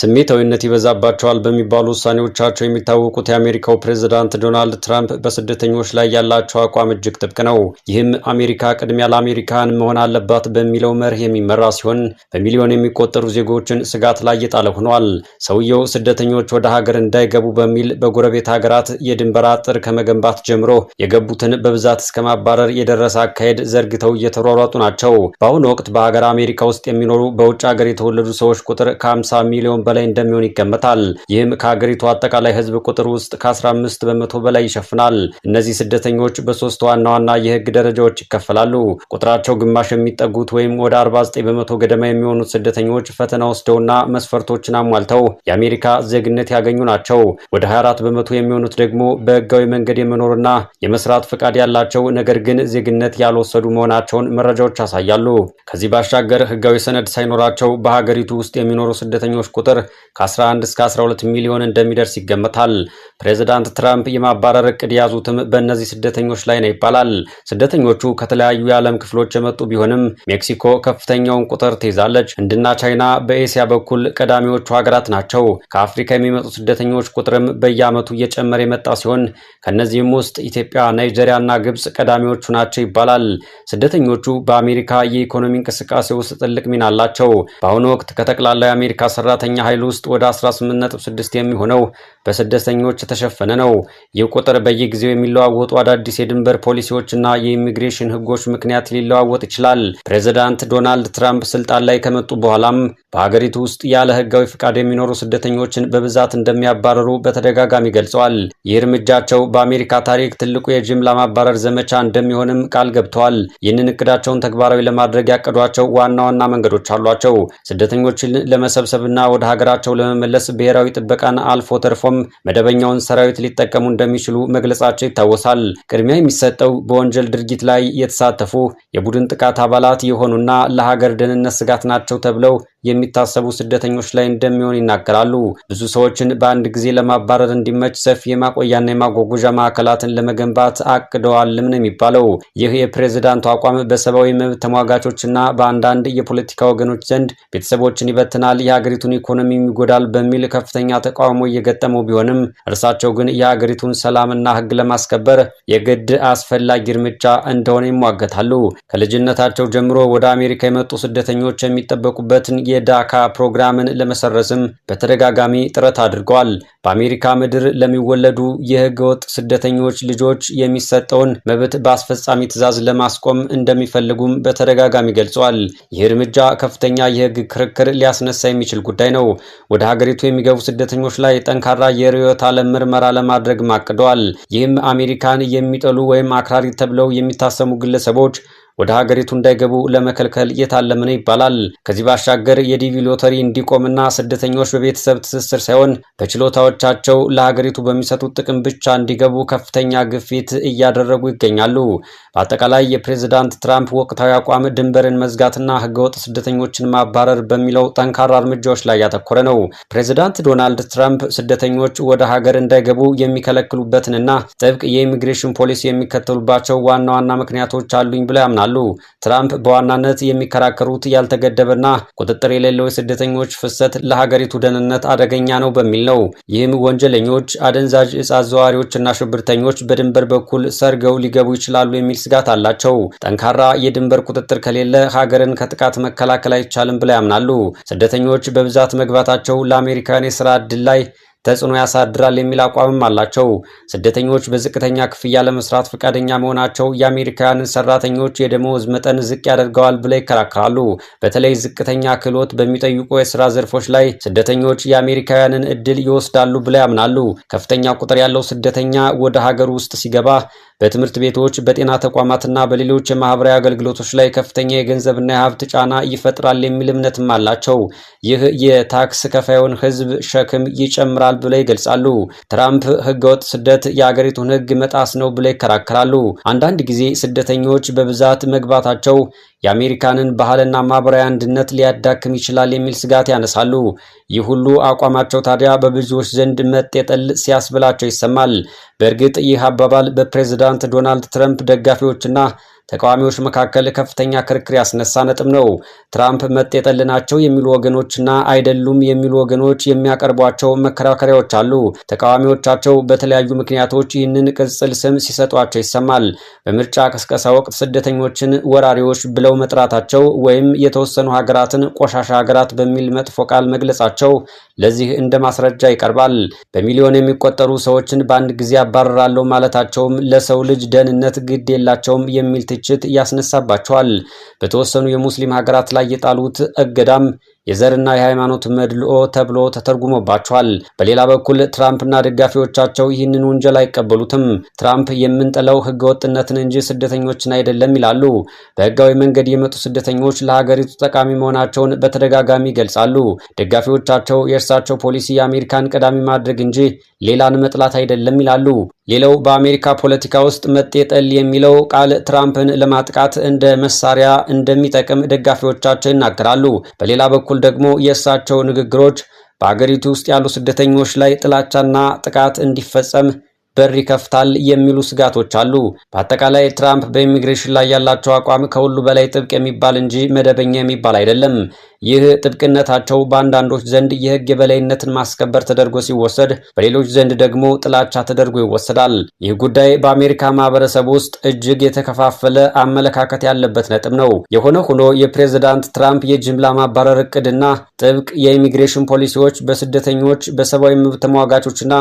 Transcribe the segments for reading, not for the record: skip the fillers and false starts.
ስሜታዊነት ይበዛባቸዋል በሚባሉ ውሳኔዎቻቸው የሚታወቁት የአሜሪካው ፕሬዝዳንት ዶናልድ ትራምፕ በስደተኞች ላይ ያላቸው አቋም እጅግ ጥብቅ ነው። ይህም አሜሪካ ቅድሚያ ለአሜሪካን መሆን አለባት በሚለው መርህ የሚመራ ሲሆን፣ በሚሊዮን የሚቆጠሩ ዜጎችን ስጋት ላይ የጣለ ሆኗል። ሰውየው ስደተኞች ወደ ሀገር እንዳይገቡ በሚል በጎረቤት ሀገራት የድንበር አጥር ከመገንባት ጀምሮ የገቡትን በብዛት እስከ ማባረር የደረሰ አካሄድ ዘርግተው እየተሯሯጡ ናቸው። በአሁኑ ወቅት በሀገር አሜሪካ ውስጥ የሚኖሩ በውጭ ሀገር የተወለዱ ሰዎች ቁጥር ከ50 ሚሊዮን በላይ እንደሚሆን ይገመታል። ይህም ከሀገሪቱ አጠቃላይ ሕዝብ ቁጥር ውስጥ ከ15% በላይ ይሸፍናል። እነዚህ ስደተኞች በሶስት ዋና ዋና የህግ ደረጃዎች ይከፈላሉ። ቁጥራቸው ግማሽ የሚጠጉት ወይም ወደ 49% ገደማ የሚሆኑት ስደተኞች ፈተና ወስደውና መስፈርቶችን አሟልተው የአሜሪካ ዜግነት ያገኙ ናቸው። ወደ 24% የሚሆኑት ደግሞ በህጋዊ መንገድ የመኖርና የመስራት ፈቃድ ያላቸው ነገር ግን ዜግነት ያልወሰዱ መሆናቸውን መረጃዎች ያሳያሉ። ከዚህ ባሻገር ህጋዊ ሰነድ ሳይኖራቸው በሀገሪቱ ውስጥ የሚኖሩ ስደተኞች ቁጥር ከ11 እስከ 12 ሚሊዮን እንደሚደርስ ይገመታል። ፕሬዚዳንት ትራምፕ የማባረር እቅድ የያዙትም በእነዚህ ስደተኞች ላይ ነው ይባላል። ስደተኞቹ ከተለያዩ የዓለም ክፍሎች የመጡ ቢሆንም ሜክሲኮ ከፍተኛውን ቁጥር ትይዛለች። ህንድና ቻይና በኤስያ በኩል ቀዳሚዎቹ ሀገራት ናቸው። ከአፍሪካ የሚመጡ ስደተኞች ቁጥርም በየዓመቱ እየጨመረ የመጣ ሲሆን፣ ከእነዚህም ውስጥ ኢትዮጵያ፣ ናይጄሪያ እና ግብጽ ቀዳሚዎቹ ናቸው ይባላል። ስደተኞቹ በአሜሪካ የኢኮኖሚ እንቅስቃሴ ውስጥ ትልቅ ሚና አላቸው። በአሁኑ ወቅት ከጠቅላላ የአሜሪካ ሰራተኛ ኃይል ውስጥ ወደ 18.6 የሚሆነው በስደተኞች የተሸፈነ ነው። ይህ ቁጥር በየጊዜው የሚለዋወጡ አዳዲስ የድንበር ፖሊሲዎችና የኢሚግሬሽን ሕጎች ምክንያት ሊለዋወጥ ይችላል። ፕሬዚዳንት ዶናልድ ትራምፕ ስልጣን ላይ ከመጡ በኋላም በሀገሪቱ ውስጥ ያለ ሕጋዊ ፍቃድ የሚኖሩ ስደተኞችን በብዛት እንደሚያባረሩ በተደጋጋሚ ገልጸዋል። ይህ እርምጃቸው በአሜሪካ ታሪክ ትልቁ የጅምላ ማባረር ዘመቻ እንደሚሆንም ቃል ገብተዋል። ይህንን እቅዳቸውን ተግባራዊ ለማድረግ ያቀዷቸው ዋና ዋና መንገዶች አሏቸው። ስደተኞችን ለመሰብሰብና ወደ ሀገራቸው ለመመለስ ብሔራዊ ጥበቃን አልፎ ተርፎም መደበኛውን ሰራዊት ሊጠቀሙ እንደሚችሉ መግለጻቸው ይታወሳል። ቅድሚያ የሚሰጠው በወንጀል ድርጊት ላይ የተሳተፉ፣ የቡድን ጥቃት አባላት የሆኑና ለሀገር ደህንነት ስጋት ናቸው ተብለው የሚታሰቡ ስደተኞች ላይ እንደሚሆን ይናገራሉ። ብዙ ሰዎችን በአንድ ጊዜ ለማባረር እንዲመች ሰፊ የማቆያና የማጓጓዣ ማዕከላትን ለመገንባት አቅደዋልም ነው የሚባለው። ይህ የፕሬዝዳንቱ አቋም በሰብአዊ መብት ተሟጋቾችና በአንዳንድ የፖለቲካ ወገኖች ዘንድ ቤተሰቦችን ይበትናል፣ የሀገሪቱን ኢኮኖሚ ይጎዳል በሚል ከፍተኛ ተቃውሞ እየገጠመው ቢሆንም፣ እርሳቸው ግን የሀገሪቱን ሰላምና ሕግ ለማስከበር የግድ አስፈላጊ እርምጃ እንደሆነ ይሟገታሉ። ከልጅነታቸው ጀምሮ ወደ አሜሪካ የመጡ ስደተኞች የሚጠበቁበትን የዳካ ፕሮግራምን ለመሰረዝም በተደጋጋሚ ጥረት አድርገዋል። በአሜሪካ ምድር ለሚወለዱ የህገወጥ ስደተኞች ልጆች የሚሰጠውን መብት በአስፈጻሚ ትዕዛዝ ለማስቆም እንደሚፈልጉም በተደጋጋሚ ገልጸዋል። ይህ እርምጃ ከፍተኛ የህግ ክርክር ሊያስነሳ የሚችል ጉዳይ ነው። ወደ ሀገሪቱ የሚገቡ ስደተኞች ላይ ጠንካራ የርዕዮተ ዓለም ምርመራ ለማድረግ አቅደዋል። ይህም አሜሪካን የሚጠሉ ወይም አክራሪ ተብለው የሚታሰቡ ግለሰቦች ወደ ሀገሪቱ እንዳይገቡ ለመከልከል የታለመ ነው ይባላል። ከዚህ ባሻገር የዲቪ ሎተሪ እንዲቆምና ስደተኞች በቤተሰብ ትስስር ሳይሆን በችሎታዎቻቸው ለሀገሪቱ በሚሰጡት ጥቅም ብቻ እንዲገቡ ከፍተኛ ግፊት እያደረጉ ይገኛሉ። በአጠቃላይ የፕሬዝዳንት ትራምፕ ወቅታዊ አቋም ድንበርን መዝጋትና ህገወጥ ስደተኞችን ማባረር በሚለው ጠንካራ እርምጃዎች ላይ ያተኮረ ነው። ፕሬዝዳንት ዶናልድ ትራምፕ ስደተኞች ወደ ሀገር እንዳይገቡ የሚከለክሉበትንና ጥብቅ የኢሚግሬሽን ፖሊሲ የሚከተሉባቸው ዋና ዋና ምክንያቶች አሉኝ ብለው ያምናሉ። ትራምፕ በዋናነት የሚከራከሩት ያልተገደበና ቁጥጥር የሌለው የስደተኞች ፍሰት ለሀገሪቱ ደህንነት አደገኛ ነው በሚል ነው። ይህም ወንጀለኞች፣ አደንዛዥ እጽ አዘዋዋሪዎችና ሽብርተኞች በድንበር በኩል ሰርገው ሊገቡ ይችላሉ የሚል ስጋት አላቸው። ጠንካራ የድንበር ቁጥጥር ከሌለ ሀገርን ከጥቃት መከላከል አይቻልም ብለው ያምናሉ። ስደተኞች በብዛት መግባታቸው ለአሜሪካን የስራ ዕድል ላይ ተጽዕኖ ያሳድራል የሚል አቋምም አላቸው። ስደተኞች በዝቅተኛ ክፍያ ለመስራት ፈቃደኛ መሆናቸው የአሜሪካውያንን ሰራተኞች የደመወዝ መጠን ዝቅ ያደርገዋል ብለው ይከራከራሉ። በተለይ ዝቅተኛ ክህሎት በሚጠይቁ የስራ ዘርፎች ላይ ስደተኞች የአሜሪካውያንን እድል ይወስዳሉ ብለው ያምናሉ። ከፍተኛ ቁጥር ያለው ስደተኛ ወደ ሀገር ውስጥ ሲገባ በትምህርት ቤቶች፣ በጤና ተቋማትና በሌሎች የማህበራዊ አገልግሎቶች ላይ ከፍተኛ የገንዘብና የሀብት ጫና ይፈጥራል የሚል እምነትም አላቸው። ይህ የታክስ ከፋዩን ሕዝብ ሸክም ይጨምራል ብለው ይገልጻሉ። ትራምፕ ህገወጥ ስደት የአገሪቱን ህግ መጣስ ነው ብለው ይከራከራሉ። አንዳንድ ጊዜ ስደተኞች በብዛት መግባታቸው የአሜሪካንን ባህልና ማህበራዊ አንድነት ሊያዳክም ይችላል የሚል ስጋት ያነሳሉ። ይህ ሁሉ አቋማቸው ታዲያ በብዙዎች ዘንድ መጤ ጠል ሲያስብላቸው ይሰማል። በእርግጥ ይህ አባባል በፕሬዝዳንት ዶናልድ ትራምፕ ደጋፊዎችና ተቃዋሚዎች መካከል ከፍተኛ ክርክር ያስነሳ ነጥብ ነው። ትራምፕ መጤ ጠል ናቸው የሚሉ ወገኖችና አይደሉም የሚሉ ወገኖች የሚያቀርቧቸው መከራከሪያዎች አሉ። ተቃዋሚዎቻቸው በተለያዩ ምክንያቶች ይህንን ቅጽል ስም ሲሰጧቸው ይሰማል። በምርጫ ቅስቀሳ ወቅት ስደተኞችን ወራሪዎች ብለው መጥራታቸው ወይም የተወሰኑ ሀገራትን ቆሻሻ ሀገራት በሚል መጥፎ ቃል መግለጻቸው ለዚህ እንደ ማስረጃ ይቀርባል። በሚሊዮን የሚቆጠሩ ሰዎችን በአንድ ጊዜ አባረራለሁ ማለታቸውም ለሰው ልጅ ደህንነት ግድ የላቸውም የሚል ትችት ያስነሳባቸዋል። በተወሰኑ የሙስሊም ሀገራት ላይ የጣሉት እገዳም የዘርና የሃይማኖት መድልኦ ተብሎ ተተርጉሞባቸዋል። በሌላ በኩል ትራምፕና ደጋፊዎቻቸው ይህንን ውንጀላ አይቀበሉትም። ትራምፕ የምንጠላው ህገወጥነትን እንጂ ስደተኞችን አይደለም ይላሉ። በህጋዊ መንገድ የመጡ ስደተኞች ለሀገሪቱ ጠቃሚ መሆናቸውን በተደጋጋሚ ይገልጻሉ። ደጋፊዎቻቸው የእርሳቸው ፖሊሲ የአሜሪካን ቀዳሚ ማድረግ እንጂ ሌላን መጥላት አይደለም ይላሉ። ሌላው በአሜሪካ ፖለቲካ ውስጥ መጤ ጠል የሚለው ቃል ትራምፕን ለማጥቃት እንደ መሳሪያ እንደሚጠቅም ደጋፊዎቻቸው ይናገራሉ። በሌላ በኩል ደግሞ የእሳቸው ንግግሮች በአገሪቱ ውስጥ ያሉ ስደተኞች ላይ ጥላቻና ጥቃት እንዲፈጸም በር ይከፍታል የሚሉ ስጋቶች አሉ። በአጠቃላይ ትራምፕ በኢሚግሬሽን ላይ ያላቸው አቋም ከሁሉ በላይ ጥብቅ የሚባል እንጂ መደበኛ የሚባል አይደለም። ይህ ጥብቅነታቸው በአንዳንዶች ዘንድ የሕግ የበላይነትን ማስከበር ተደርጎ ሲወሰድ፣ በሌሎች ዘንድ ደግሞ ጥላቻ ተደርጎ ይወሰዳል። ይህ ጉዳይ በአሜሪካ ማህበረሰብ ውስጥ እጅግ የተከፋፈለ አመለካከት ያለበት ነጥብ ነው። የሆነ ሆኖ የፕሬዝዳንት ትራምፕ የጅምላ ማባረር እቅድና ጥብቅ የኢሚግሬሽን ፖሊሲዎች በስደተኞች፣ በሰብአዊ መብት ተሟጋቾችና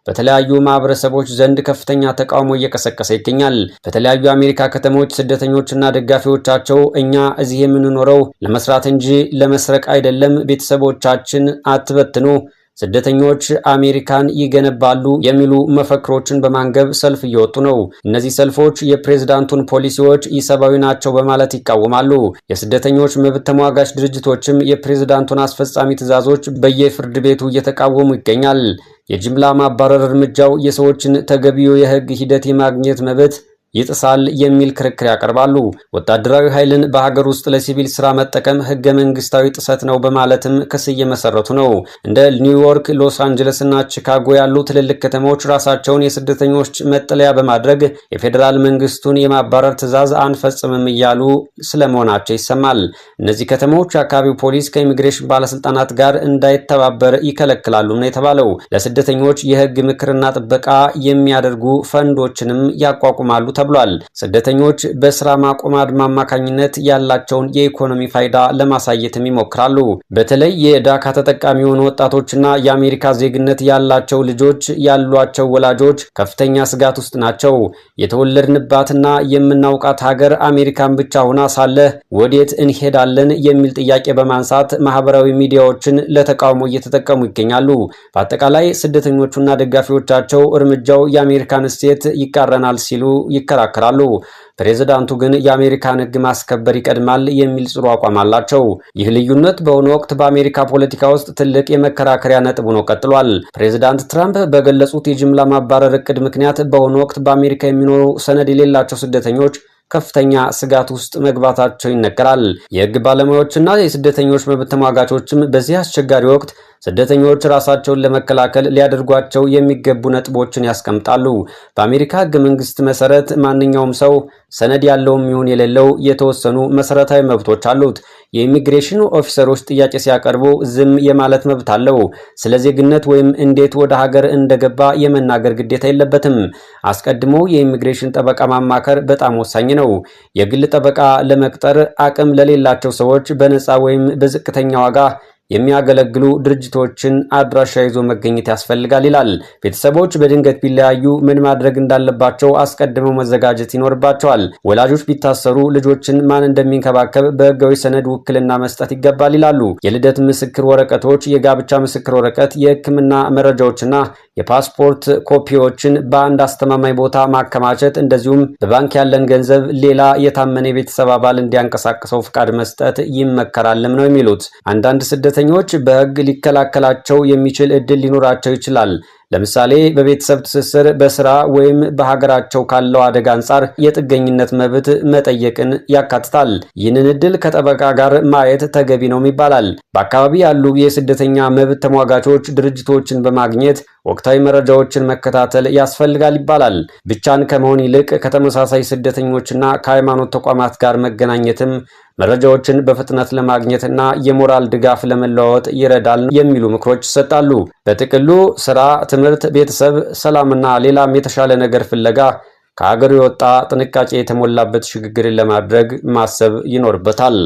በተለያዩ ማህበረሰቦች ዘንድ ከፍተኛ ተቃውሞ እየቀሰቀሰ ይገኛል። በተለያዩ የአሜሪካ ከተሞች ስደተኞችና ደጋፊዎቻቸው እኛ እዚህ የምንኖረው ለመስራት እንጂ ለመስረቅ አይደለም፣ ቤተሰቦቻችን አትበትኑ፣ ስደተኞች አሜሪካን ይገነባሉ የሚሉ መፈክሮችን በማንገብ ሰልፍ እየወጡ ነው። እነዚህ ሰልፎች የፕሬዝዳንቱን ፖሊሲዎች ኢሰብአዊ ናቸው በማለት ይቃወማሉ። የስደተኞች መብት ተሟጋች ድርጅቶችም የፕሬዝዳንቱን አስፈጻሚ ትዕዛዞች በየፍርድ ቤቱ እየተቃወሙ ይገኛል። የጅምላ ማባረር እርምጃው የሰዎችን ተገቢው የሕግ ሂደት የማግኘት መብት ይጥሳል የሚል ክርክር ያቀርባሉ። ወታደራዊ ኃይልን በሀገር ውስጥ ለሲቪል ስራ መጠቀም ህገ መንግስታዊ ጥሰት ነው በማለትም ክስ እየመሰረቱ ነው። እንደ ኒውዮርክ፣ ሎስ አንጀለስ እና ቺካጎ ያሉ ትልልቅ ከተሞች ራሳቸውን የስደተኞች መጠለያ በማድረግ የፌዴራል መንግስቱን የማባረር ትዕዛዝ አንፈጽምም እያሉ ስለመሆናቸው ይሰማል። እነዚህ ከተሞች የአካባቢው ፖሊስ ከኢሚግሬሽን ባለስልጣናት ጋር እንዳይተባበር ይከለክላሉ ነው የተባለው። ለስደተኞች የህግ ምክርና ጥበቃ የሚያደርጉ ፈንዶችንም ያቋቁማሉ ተብሏል። ስደተኞች በስራ ማቆም አድማ አማካኝነት ያላቸውን የኢኮኖሚ ፋይዳ ለማሳየትም ይሞክራሉ። በተለይ የዳካ ተጠቃሚ የሆኑ ወጣቶችና የአሜሪካ ዜግነት ያላቸው ልጆች ያሏቸው ወላጆች ከፍተኛ ስጋት ውስጥ ናቸው። የተወለድንባትና የምናውቃት ሀገር አሜሪካን ብቻ ሆና ሳለ ወዴት እንሄዳለን የሚል ጥያቄ በማንሳት ማህበራዊ ሚዲያዎችን ለተቃውሞ እየተጠቀሙ ይገኛሉ። በአጠቃላይ ስደተኞቹና ደጋፊዎቻቸው እርምጃው የአሜሪካን እሴት ይቃረናል ሲሉ ይከራከራሉ። ፕሬዝዳንቱ ግን የአሜሪካን ሕግ ማስከበር ይቀድማል የሚል ጽኑ አቋም አላቸው። ይህ ልዩነት በአሁኑ ወቅት በአሜሪካ ፖለቲካ ውስጥ ትልቅ የመከራከሪያ ነጥብ ሆኖ ቀጥሏል። ፕሬዝዳንት ትራምፕ በገለጹት የጅምላ ማባረር እቅድ ምክንያት በአሁኑ ወቅት በአሜሪካ የሚኖሩ ሰነድ የሌላቸው ስደተኞች ከፍተኛ ስጋት ውስጥ መግባታቸው ይነገራል። የሕግ ባለሙያዎችና የስደተኞች መብት ተሟጋቾችም በዚህ አስቸጋሪ ወቅት ስደተኞች ራሳቸውን ለመከላከል ሊያደርጓቸው የሚገቡ ነጥቦችን ያስቀምጣሉ። በአሜሪካ ሕገ መንግስት መሰረት ማንኛውም ሰው ሰነድ ያለውም ይሁን የሌለው የተወሰኑ መሰረታዊ መብቶች አሉት። የኢሚግሬሽን ኦፊሰሮች ጥያቄ ሲያቀርቡ ዝም የማለት መብት አለው። ስለ ዜግነት ወይም እንዴት ወደ ሀገር እንደገባ የመናገር ግዴታ የለበትም። አስቀድሞ የኢሚግሬሽን ጠበቃ ማማከር በጣም ወሳኝ ነው። የግል ጠበቃ ለመቅጠር አቅም ለሌላቸው ሰዎች በነፃ ወይም በዝቅተኛ ዋጋ የሚያገለግሉ ድርጅቶችን አድራሻ ይዞ መገኘት ያስፈልጋል ይላል። ቤተሰቦች በድንገት ቢለያዩ ምን ማድረግ እንዳለባቸው አስቀድመው መዘጋጀት ይኖርባቸዋል። ወላጆች ቢታሰሩ ልጆችን ማን እንደሚንከባከብ በሕጋዊ ሰነድ ውክልና መስጠት ይገባል ይላሉ። የልደት ምስክር ወረቀቶች፣ የጋብቻ ምስክር ወረቀት፣ የሕክምና መረጃዎችና የፓስፖርት ኮፒዎችን በአንድ አስተማማኝ ቦታ ማከማቸት፣ እንደዚሁም በባንክ ያለን ገንዘብ ሌላ የታመነ የቤተሰብ አባል እንዲያንቀሳቅሰው ፍቃድ መስጠት ይመከራልም ነው የሚሉት። አንዳንድ ስደተኞች በሕግ ሊከላከላቸው የሚችል እድል ሊኖራቸው ይችላል። ለምሳሌ በቤተሰብ ትስስር፣ በስራ ወይም በሀገራቸው ካለው አደጋ አንጻር የጥገኝነት መብት መጠየቅን ያካትታል። ይህንን እድል ከጠበቃ ጋር ማየት ተገቢ ነው ይባላል። በአካባቢ ያሉ የስደተኛ መብት ተሟጋቾች ድርጅቶችን በማግኘት ወቅታዊ መረጃዎችን መከታተል ያስፈልጋል ይባላል። ብቻን ከመሆን ይልቅ ከተመሳሳይ ስደተኞችና ከሃይማኖት ተቋማት ጋር መገናኘትም መረጃዎችን በፍጥነት ለማግኘትና የሞራል ድጋፍ ለመለዋወጥ ይረዳል የሚሉ ምክሮች ይሰጣሉ። በጥቅሉ ስራ፣ ትምህርት፣ ቤተሰብ፣ ሰላምና ሌላም የተሻለ ነገር ፍለጋ ከሀገሩ የወጣ ጥንቃቄ የተሞላበት ሽግግርን ለማድረግ ማሰብ ይኖርበታል።